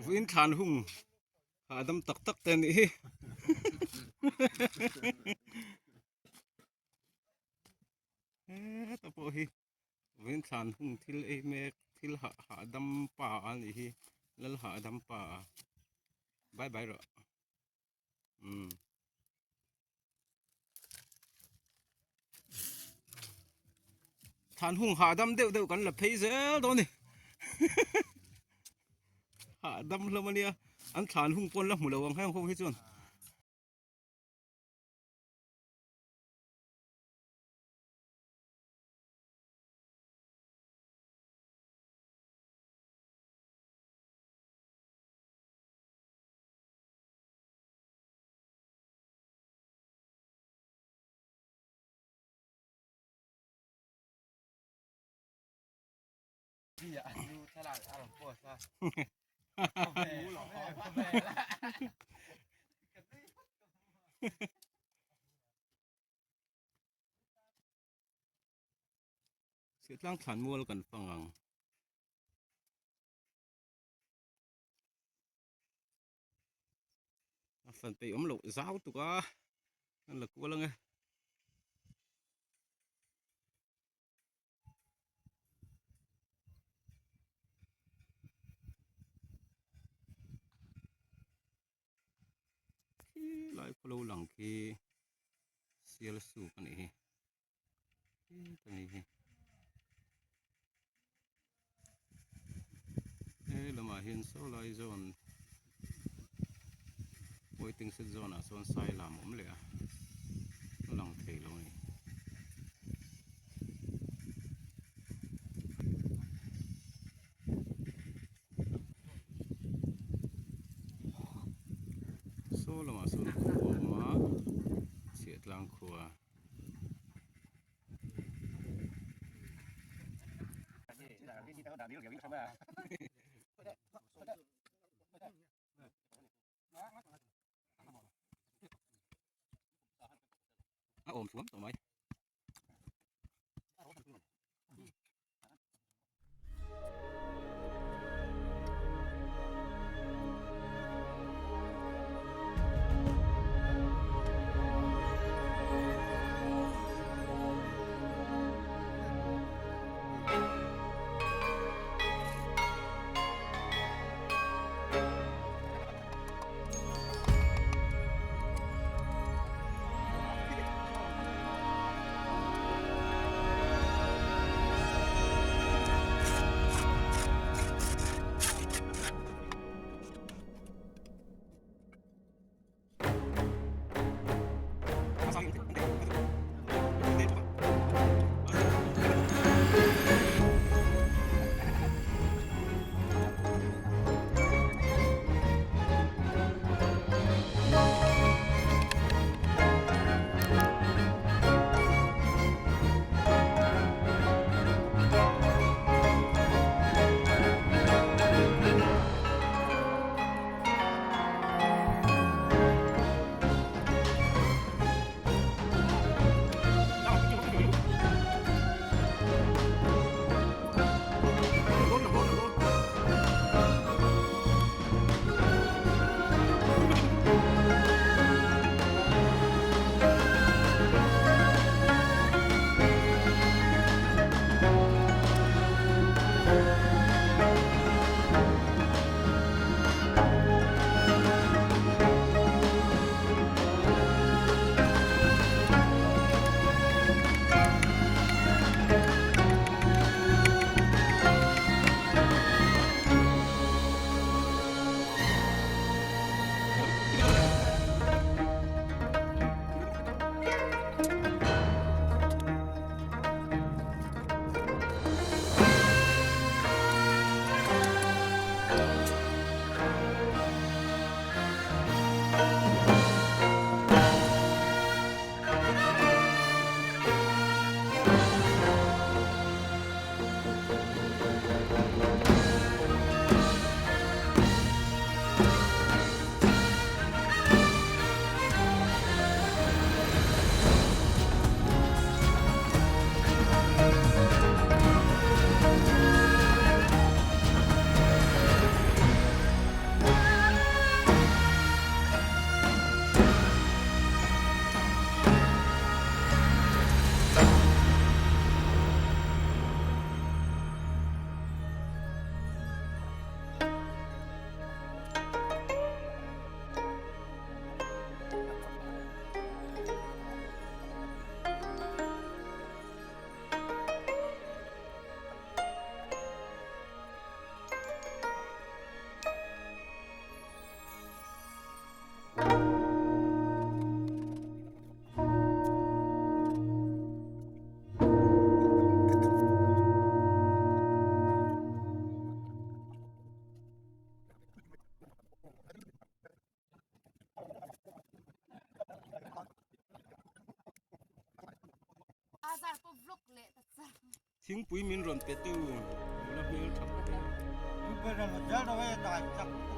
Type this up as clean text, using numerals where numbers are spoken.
Vawiin thlan hung hahdam tak tak te a nih hi heta pawh hi vawiin thlan hung thil ei mek thil hah hahdam pa a nih hi lal hahdam pa bye bye rawh. Umm. Thlan hung hahdam deuh deuh kan la phei zel dawn a ni. Hahdam hlawm a nia. An thlan hung pawn la hmu lo ang heng ho hi chuan. Sihtlang thlan mual kan fang ang. A fan peih awm loh zau tuk a an la kual ang e. Khi lai khaw lo lang khi sial suk a nih hi. He lamah hian saw lai zawn waiting shed zawn ah sawn sai lam a awm leh a a lang thei lo a ni. Saw lamah sawn khua a awm a chhiahtlang khua. A awm thuam tawh mai. Thingpui min rawn pe tu nula hmel tha tak mai.